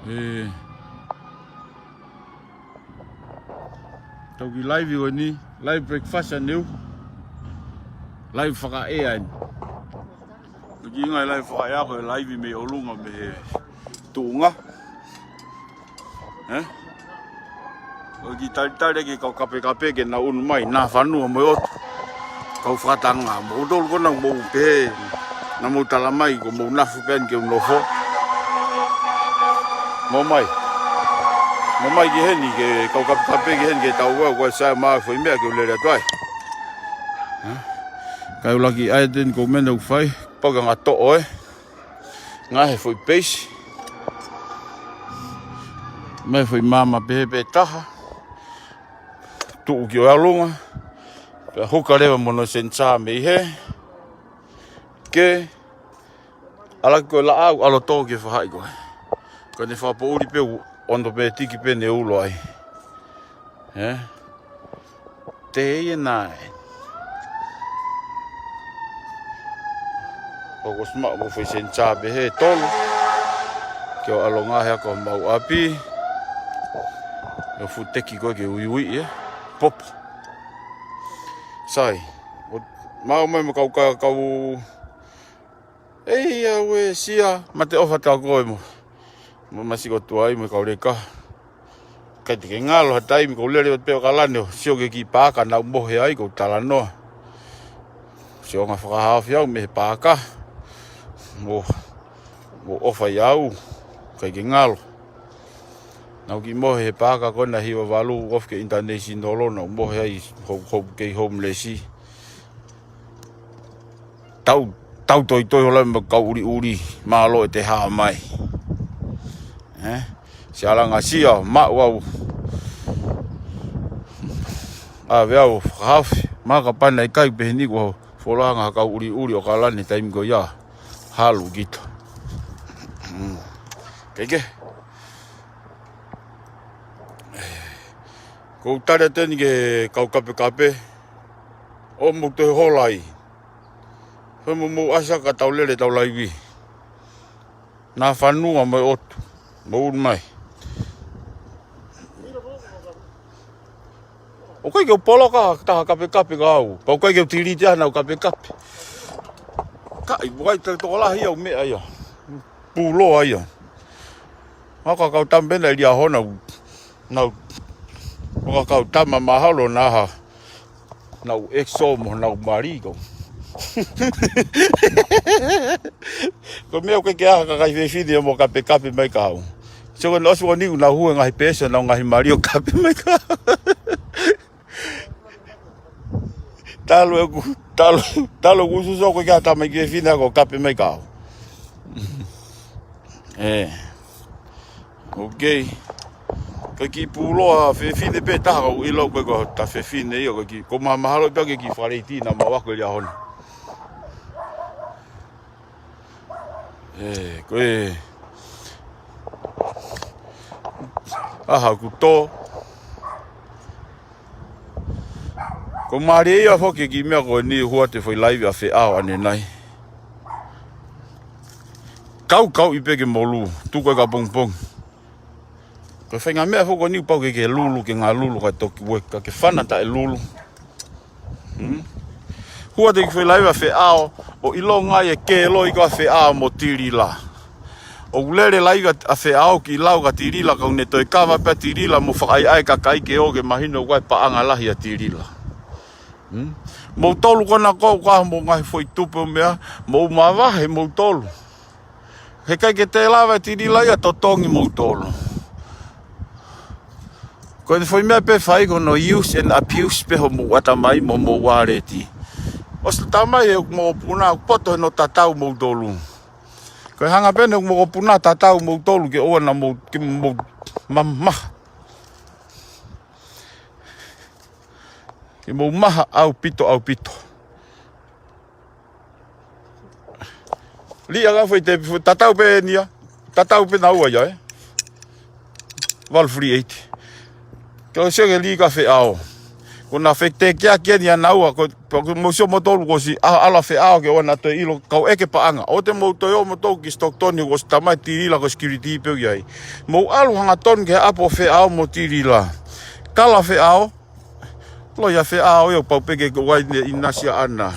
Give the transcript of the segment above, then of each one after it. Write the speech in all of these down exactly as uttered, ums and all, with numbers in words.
ʻE, tau ki live ko eni, live breakfast ʻaneu. Live fakaʻea eni. Ko e kiʻi ʻuhinga e live fakaʻea ko e live mei ʻolunga mei he tuʻunga. ʻE? ʻOku ou kiʻi talitali ki he kau kapekape ke nau ʻunu mai, Nafanua mo e ʻOtu. Kau fakatanga, moutolu ko ena ʻoku mou pehē, naʻa mou tala mai, ko mou nafu pē eni ke u nofo. Mou mai. Mou mai ki heni, ki he kau kapekape ki heni, ke tau ua, ua sai ma foʻi meʻa ke u lele atu ai. ʻE? Kae ʻuluaki ʻai ʻeni ko e meʻa naʻa ku fai, pau ke ngata ʻo e. Ngaahi foʻi peisi. Mei he foʻi maama pehē pē taha. Tuʻu ki ʻolunga. Pea huka leva mo hono senitā mei hē. Ke ʻalu ki he laʻā ʻalu ʻo tō ki he fahaʻi ko ē. Ko ʻene fakapoʻuli pē ʻoku ʻonomatiki pē ʻene ulo ai. ʻE? Tē ia nai. ʻOku ʻosi maʻu mo e foʻi senitā pē he tolu. Ke u ʻalu ʻo ngaahi ako homau ʻapi. ʻE fuʻu teki ko ē ke uiuiʻi ʻe. Popo. Sai. ʻO maʻu mai mo e kau ka, kau ʻEi, ʻauē, Sia, mate ʻofa atu ko ē mo, mo Masi ko Tuai mo e kau leka. ʻIkai te ke ngalo ha taimi ʻoku ou lele atu pē ʻo ʻAokalani ʻo sio ki he kiʻi paaka naʻa ku mohe ai ʻoku ou talanoa. Sio ngā fakahaofi au mei he paaka. Mo, mo ʻofa ʻia au, ʻikai ke ngalo. Naʻa ku kiʻi mohe he paaka ko ena hiva valu ofi ke international naʻa ku mohe ai ho, ho, kei homeless. Tau, tau toitoi hola mo e kau ʻuliʻuli, mālō ʻete hā mai. ʻE? Sialanga Sia, maʻu au. ʻAve au, fakahaofi, maka pana ʻikai pehē ni ko e folaha ngā kau ʻuliʻuli ʻAokalani taimi ko ia. Halu kita. Mm. Keke. ʻOku ou tali atu ʻeni ki he kau kapekape. ʻO mou toe hola ai. Fai mo mou ʻasi ka tau lele tau laivi. Nafanua mo e ʻOtu. Mou ʻunu mai. ʻOku ʻikai ke u poloka ha taha kapekape ka au. Pea ʻoku ʻikai ke u tiliti ʻa e nau kapekape. Ka ʻi, ʻoku ʻikai te u tokolahi au meʻa ia. Pūloa ia. Ngā ka kau tama pē naʻe lia hona. Nau, ʻo ka kau tama mahalo naha. Nau exo mo nau mali ko. Ko e meʻa ʻoku ʻikai ke ʻi ai ha kakai fefine mo kapekape mai ka au. So ko ʻene ʻosi ʻo niu nau hū e ngaahi pēsi ʻo nau ngaahi mali ʻo kape mai ka au. Talu ʻeku, talu, talu ʻeku suso ʻoku ʻikai ke ʻi ai ha tama fefine ʻoku kape mai ka au. ʻE. ʻOkei. Ko e kiʻi pūloa fefine pē taha ʻoku ou ʻilo ko e ko ta fefine ia ko e kiʻi, ko ma mahalo pē ke kiʻi faleiti naʻa mau ako ʻi ʻaho ni. ʻE, ko e. ʻAha, ʻoku tō. Ko mālie ia foki e kiʻi meʻa ko eni hua te foʻi laivi ʻa Feʻao ʻanenai. Kau, kau ʻi pē ke molu, tuku ai ka pongipongi. Ko e faʻahinga meʻa foki ko eni pau ke ke lulu, ke ngā lulu ka toki ueka, ke fana taʻe lulu. Hmm? Hua te ki foʻi laivi ʻa Feʻao, ʻo ʻilonga ai e kēloi ko ē ʻa Feʻao mo Tilila. ʻOku lele laivi ʻa Feʻao ki lau ka Tilila, ka ʻoku ne toe kava pē ʻa Tilila mo fakaʻaiʻai e kakai ke ō ke mahino ʻoku ʻi ai e paʻanga lahi ʻa Tilila. Hmm? Moutolu ko ena ko ē ʻoku ʻi ai mo e ngaahi foʻi tupe ʻo meʻa, mou mavahe moutolu. Heʻikai ke te lava ʻe Tilila ia ʻo totongi moutolu. Ko e foʻi meʻa pē fai ko hono use and abuse pē homou ʻatamai mo homou waleti. ʻOsi tamai he ʻoku mokopuna, poto hono tatau moutolu. Ko e hanga pē ʻe he ʻoku mokopuna tatau moutolu ke ʻoua naʻa mou, ke mou mamaha. Ke mou maha ʻaupito, ʻaupito. Liʻa ka foʻi te, tatau pē eni ia. Tatau pē naua ia, ē. Valu three eight. Ke o sio ki he lī ka Feʻao. Ko ʻena fetēkeaki eni ʻanaua, ko, ko, ko mou sio moutolu kuo ʻosi ʻa, ʻalu ʻo feʻao ke ʻoua naʻa toe ʻilo kau ʻeke paʻanga. ʻOua te mou toe ō moutolu ki Stockton, kuo ʻosi tamai tilila ko e security pē ʻoku ʻi ai. Mou ʻalu hangatonu ki he ʻapi ʻo feʻao mo tilila. Kala feʻao, loia feʻao ia pau pē ke ʻoua ʻe ʻinasi ʻaʻana.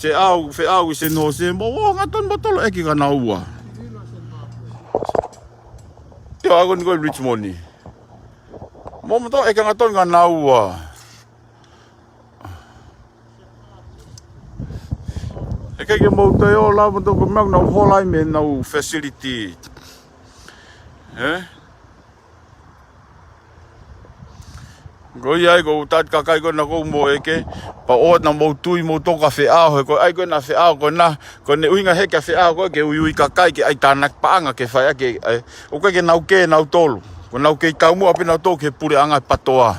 Feʻao, feʻao ʻi San Jose, mou ō hangatonu moutolu ʻeke kia naua. Ia, ʻa ko eni ko e Richmond. Mou moutolu ʻeke hangatonu kia naua. ʻIkai ke mou toe ō lava moutolu ko e meʻa ʻoku nau hola ai mei heʻenau facility. Ē? Ko ia ai ko e ʻū tangata kakai ko ena ʻoku mou ʻeke, pea ʻoua naʻa mou tui moutolu ka feʻao, he ko e ʻai ko ena feʻao ko ena, ko ʻene ʻuhinga he ke feʻao ko ē ke uiui kakai ke ʻai tānaki paʻanga ke fai ʻaki, ē, ʻoku ʻikai ke nau kē nautolu. Ko ʻenau kei taumuʻa pē nautolu ki he puleʻanga ʻo e PTOA.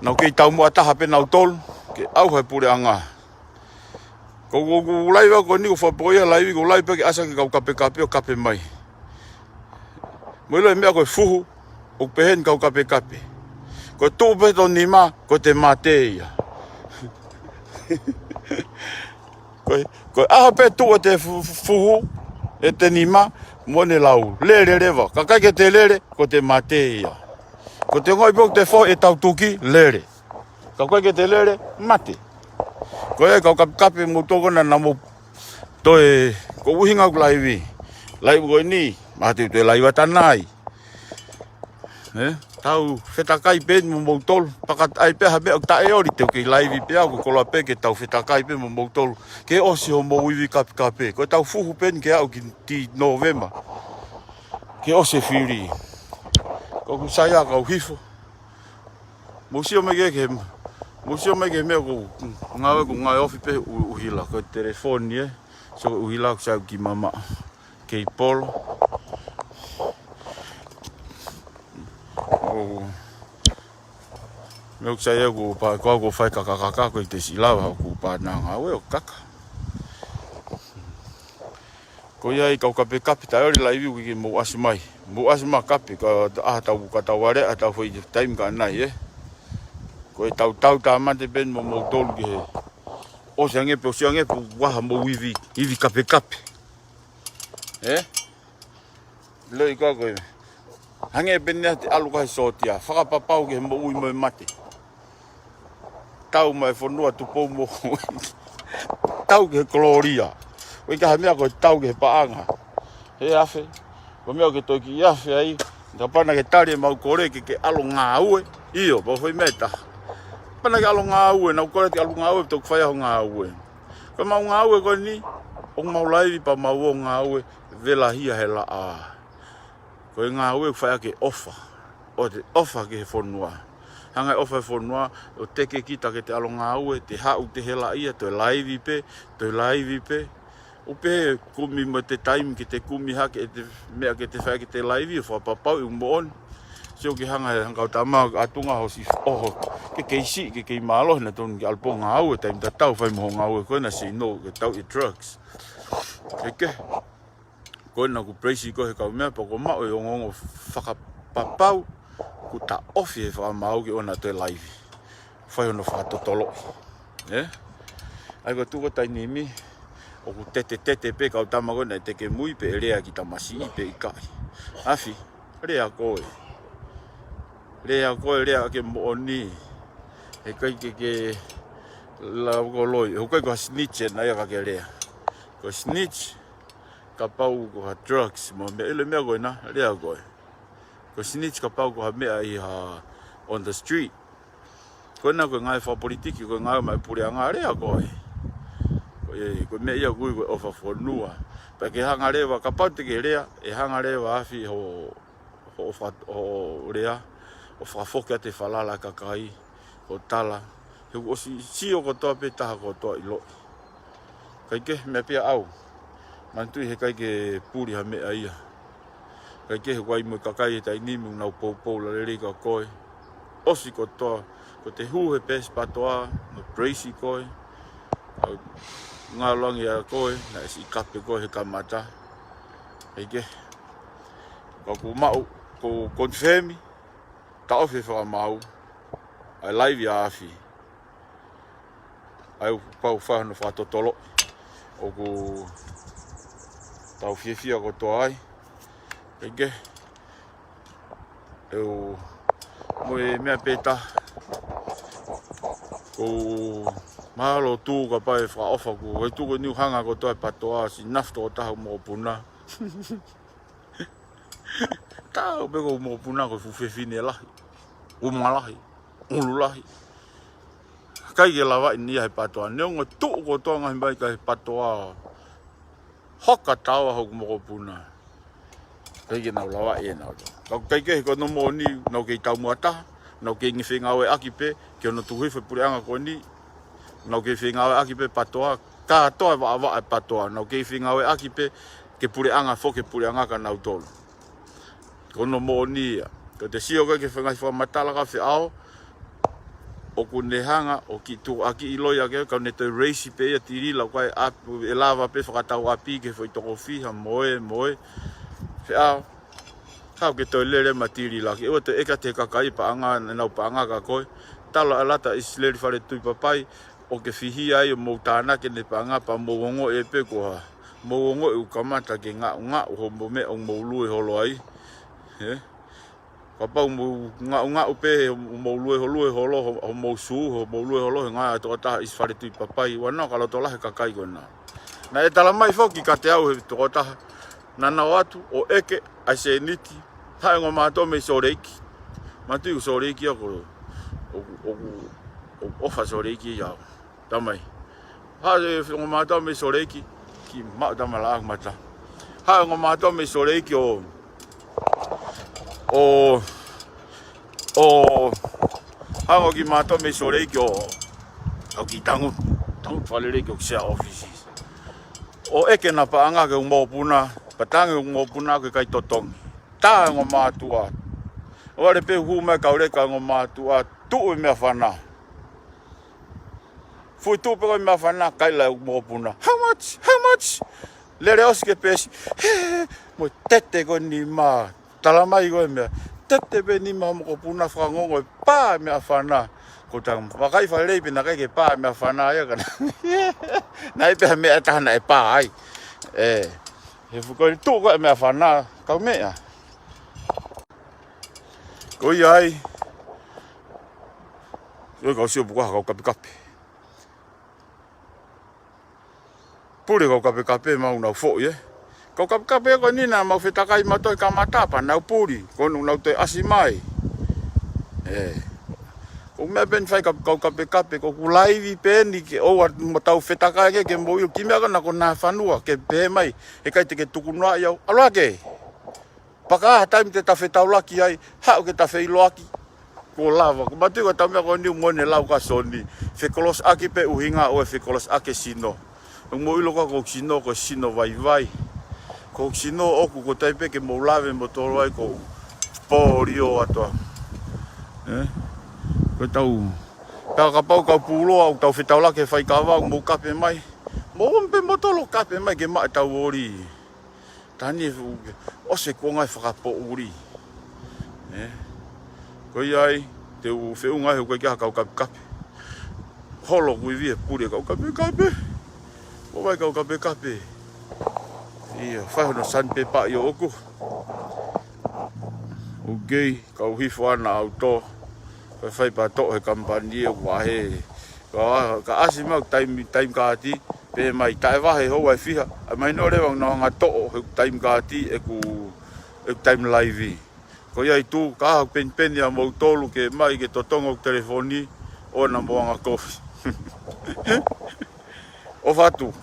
Nau kei taumuʻa taha pē nautolu ke ʻauha e puleʻanga. Ko, ko, ko e laivi ko eni ʻoku fakapoʻuli ia laivi, ko e laivi pē ke ʻasi ki he kau kapekape ʻo kape mai. Mou ʻilo e meʻa ko e fuhu, ʻoku pehē eni kau kapekape. Ko e tuʻu pē ʻete nima, ko ʻete mate ia. Ko e, ko e ʻaho pē tuʻu ʻete fu-, fu-, fuhu, ʻete nima, mo ʻene lau. Lele leva, ka ʻikai ke te lele, ko ʻete mate ia. Ko ʻete ongoʻi pē ʻoku te foʻi ʻetau tuki, lele. Ka ʻoku ʻikai ke te lele, mate. Ko e kau kapekape moutolu ko ena naʻa mou toe, ko e ʻuhinga ʻeku laivi. Laivi ko eni, mahalo te u toe laivi atu ʻanai. Ē? Tau fetakai pē mo moutolu, pakatai pē ha meʻa ʻoku taʻeoli te u kei laivi pē au, ko e koloa pē ke tau fetakai pē mo moutolu. Ke ʻosi hoʻomou ivi kapekape. Ko ʻetau fuhu pē eni ke aʻu ki, ki Nōvema. Ke ʻosi e fili. Ko ʻeku sai ā kau hifo. Mou sio mai ki he, mou sio mai ki he meʻa ʻoku ngāue, ʻoku ngāue ofi pē ʻu-, ʻuhila, ko e telefoni, ē. So ʻuhila ʻoku sai ki mamaʻo. Kei polo. ʻO, meʻa ʻoku sai ʻoku pa-, ko au ʻoku fai kakakaka, ko e te siʻi lava ʻoku pa na ngāue ʻo kaka. Ko ia ai kau kapekape taʻeoli laivi ʻoku ʻikai ke mou ʻasi mai. Mou ʻasi mai kape, ka ʻa tau, ka tau aleʻa, tau foʻi taimi ka ʻanai, ē. Ko e tau, tau tāmate pē eni mo moutolu ki he. ʻOsi ange pē, ʻosi ange pē, ʻoua naʻa mou ivi, ivi kapekape. Ē? Loi ka ko e. Hangē pē eni ʻa e ʻalu ki he sōtia, fakapapau ki he moʻui mo e mate. Tau mai fonua Tupou mo. Tau ki he kolōlia. ʻOku ʻikai ha meʻa ko e tau ki he paʻanga. He afe. Ko e meʻa ʻoku ke toe kiʻi afe ai. Kapau naʻa ke tali ʻemau kole ke ke ʻalu ʻo ngāue. ʻIo, pau foʻi meʻa ʻe taha. Kapau naʻa ke ʻalu ʻo ngāue, naʻa ku kole ke ʻalu ʻo ngāue, toki fai ʻa hoʻo ngāue. Ko ʻemau ngāue ko eni, ʻoku mau laivi pea mau ō ʻo ngāue, velahia he laʻā. Ko e ngāue ʻoku fai ʻaki e ʻofa. ʻOku te ʻofa ki he fonua. Hanga ʻe he ʻofa he fonua, ʻo teke kita ke te ʻalu ʻo ngāue, te haʻu te helaʻia, toe laivi pē, toe laivi pē. ʻO pehē kumi mo ʻete taimi ke te kumi hake ʻete meʻa ke te fai ke te laivi, ʻo fakapapauʻi ʻoku moʻoni. Sio ki he hanga he hanga ʻo tama ʻatunga hoʻo siʻi ʻoho. Ke kei siʻi, ke kei mālohi naʻa tonu ke ʻalu pē ʻo ngāue, taimi tatau fai mo hoʻo ngāue ko ena siʻi no, ke tau ʻi he drugs. Ke ke. Ko ena ʻoku praise ko ē he kau meʻa, pea ʻoku ou maʻu e ongoongo fakapapau, ʻoku taʻofi he fakamaau ke ʻoua naʻa toe laivi. Fai hono fakatotoloʻi. Ē? ʻAi ko e tuʻu ko e taimi ni, ʻoku tetetete pē kau tama ko ena ʻe teke mui pē ʻe lea ki tamasiʻi pē ʻikai. Afi, lea koe. Lea koe, lea ke moʻoni. Heʻikai ke ke lau ko loi. ʻOku ʻikai ko ha snitch ena ia ka ke lea. Ko e snitch, kapau ko ha drugs, mo e meʻa, ʻilo e meʻa ko ena, lea koe. Ko e snitch kapau ko ha meʻa ʻi ha on the street. Ko ena ko e ngāue fakapolitiki, ko e ngāue maʻa e puleʻanga, lea koe. Ko e, ko e meʻa ia ʻoku ui ko e ʻofa fonua. Pea ke hanga leva, kapau te ke lea, ʻe hanga leva afi ho, ho, fa-, ho lea, ʻo fakafoki atu e falala ʻa e kakai, ho tala. He ʻoku ʻosi sio kotoa pē taha kotoa ʻiloʻi. Kae kehe meʻa pē ia ʻau. Manatuʻi heʻikai ke puli ha meʻa ia. Kae kehe ʻoku ʻi ai mo e kakai he taimi ni ʻoku nau poupou lelei kia koe. ʻOsi kotoa, ko ʻete hū he peesi PTOA, mo praise koe. ʻOku ngalo ange ʻa koe, naʻe siʻi kape koe he kamata. Kae kehe. Ka ʻoku maʻu, ʻoku confirm, taʻofi e fakamaau. ʻa e laivi ʻa afi. ʻA ia ʻoku pau fai hono fakatotoloʻi. ʻOku tau fiefia kotoa ai. Kaikehe, ʻe u, mo e meʻa pē taha. ʻOku ou mahalo tuku kapau ʻe fakaʻofa kuo tuku eni ʻo hanga kotoa e PATOA, siʻi nafu tokotaha ʻo mokopuna. Tau pē ko e mokopuna ko e fuʻu fefine lahi, uma lahi, ʻulu lahi. ʻIkai ke lavaʻi ʻe ia he PATOA. Neongo tuʻu kotoa ngaahi meʻa ia he PATOA. Hoka taua hoku mokopuna. ʻIkai ke nau lavaʻi ʻe nautolu. Ka ʻoku ʻikai ke he ko hono moʻoni, nau kei taumuʻa taha, nau kei ngaahi fengāueʻaki pē, ke ono tuku hifo e puleʻanga ko eni, nau kei fengāueʻaki pē PATOA, kātoa e vaʻavaʻa e PATOA, nau kei fengāueʻaki pē, ke puleʻanga foki e puleʻanga kia nautolu. Ko hono moʻoni ia. Ko ʻete sio ko ē ki he ngaahi fakamatala ka feʻao, ʻoku ne hanga ʻo kiʻi tukuakiʻi loi ʻaki, ka ne toe raise pē ia tilila, ʻoku ʻikai ʻapi, ʻe lava pē fakatau ʻapi ki he foʻi toko fiha, mo e, mo e. Feʻao, haʻu ke toe lele mai tilila, ke ʻoua toe ʻeke atu he kakai paʻanga, ʻenau paʻanga kia koe. Tala ʻa e lata ʻIsileli Fale Tuʻi Papai, ʻoku ke fihia ai ʻo mou tānaki ʻene paʻanga pea mou ongoʻi pē ko e hā. Mou ongoʻi ʻoku kamata ke ngaʻungaʻu hoʻomou meʻa ʻoku mou lue holo ai. He? Kapau mou ngaʻungaʻu pē ʻo mou lue ho-, lue holo, ho-, hoʻomou sū, hoʻomou lue holo, he ngaahi tokotaha ʻi Fale Tuʻi Papai, ʻoua naʻa ka loto lahi e kakai ko ena. Naʻe tala mai foki kiate au he tokotaha, naʻa nau ō atu ʻo ʻeke ʻa e sēniti, haʻu e ongo mātuʻa mei Sōleki. Mātuʻa ʻi Sōleki ia ko, ʻoku, ʻoku, ʻoku ʻofa Sōleki ia au. Tamai. Haʻu e ongo mātuʻa mei Sōleki, kiʻi maʻu tamai laʻaku mata. Haʻu e ongo mātuʻa mei Sōleki ʻo, ʻo, ʻo, haʻu e ongo kiʻi mātuʻa mei Sōleki ʻo, ʻo kiʻi tangutu, tangutu fakalelei ki he sea ofisi. ʻO ʻeke ʻena paʻanga ki he ongo mokopuna, pea tangi e ongo mokopuna ʻoku ʻikai totongi. Tā e ongo mātuʻa. ʻO vale pē hū mai e kau leka ʻa e ongo mātuʻa, tuʻu e meʻafana. Fuʻu tuʻu pē ko e meʻafana, kaila e ongo mokopuna. How much? How much? Lele ʻosi ki he peesi. He, mo e tete ko e nima. Tala mai ko e meʻa. Tete pē nima mokopuna fakangongo e pā e meʻafana. Ko e tangutu vakai fakalelei pē naʻe ʻikai ke pā e meʻafana ia ka naʻe. Naʻe ʻi ai pē ha meʻa ʻe taha naʻe pā ai. ʻE. He fuʻu ko e tuʻu ko e meʻafana. Kau meʻa. Ko ia ai. Ko e kau sio puka kau kapekape. Puli kau kapekape mau nau foʻi, ē. Kau kapekape ko eni naʻa mau fetakai mautolu he kamata pea nau puli, ko eni nau toe ʻasi mai. ʻE. ʻOku meʻa pē eni fai kau, kau kapekape, ko ʻeku laivi pē eni ke ʻoua mo tau fetakai ke, ke mou ʻilo ki he meʻa ko ena ko e ngaahi fanua, ke pehē mai, heʻikai te ke tukunoaʻi au. ʻAlu hake. Pea ka ha taimi te ta fetaulaki ai, haʻu ke ta feʻiloaki. Kuo lava, ko e mātuʻa ko e tau meʻa ko eni ʻoku mou lau ka soni. Fekolosiʻaki pē ʻuhinga ʻo e fekolosiʻaki e sino. ʻOku mou ʻilo ko hoku sino, ko e sino vaivai. Ko hoku sino ʻoku ko e taimi pē ke mou lave mo tolo ai ko e polio ʻatoa. ʻE? Ko e tau. Pea kapau kau puloa, ʻoku tau fetaulaki he faikava, ʻoku mou kape mai. Mou ō pē mo tolo kape mai ke maʻu e tau oli. Tani e fuʻu, ʻosi e kuonga e fakapoʻuli. ʻE? Ko ia ai, te u feʻunga ai, ʻoku ʻikai ke ʻi ai ha kau kapekape. Holo kuivi e puli e kau kapekape. Ko e vai kau kapekape. ʻIo, fai hono sandpaper ʻi ʻoku. ʻOku kei, kau hifo ʻana ʻauto. Fai fai pea toʻo he kamipani ʻoku vahe. Ka, ka ʻasi mai ʻeku taimi, taimi kaati, pehē mai taʻe vahe houa ʻe fiha, ʻai mai noa leva ʻeku nau hanga toʻo he taimi kaati ʻeku, ʻeku taimi laivi. Ko ia ai tu, ka ʻoku penipeni ʻa moutolu ke mai ke totongi hoku telefoni, ʻoua naʻa mou hanga kofi. ʻOfa atu,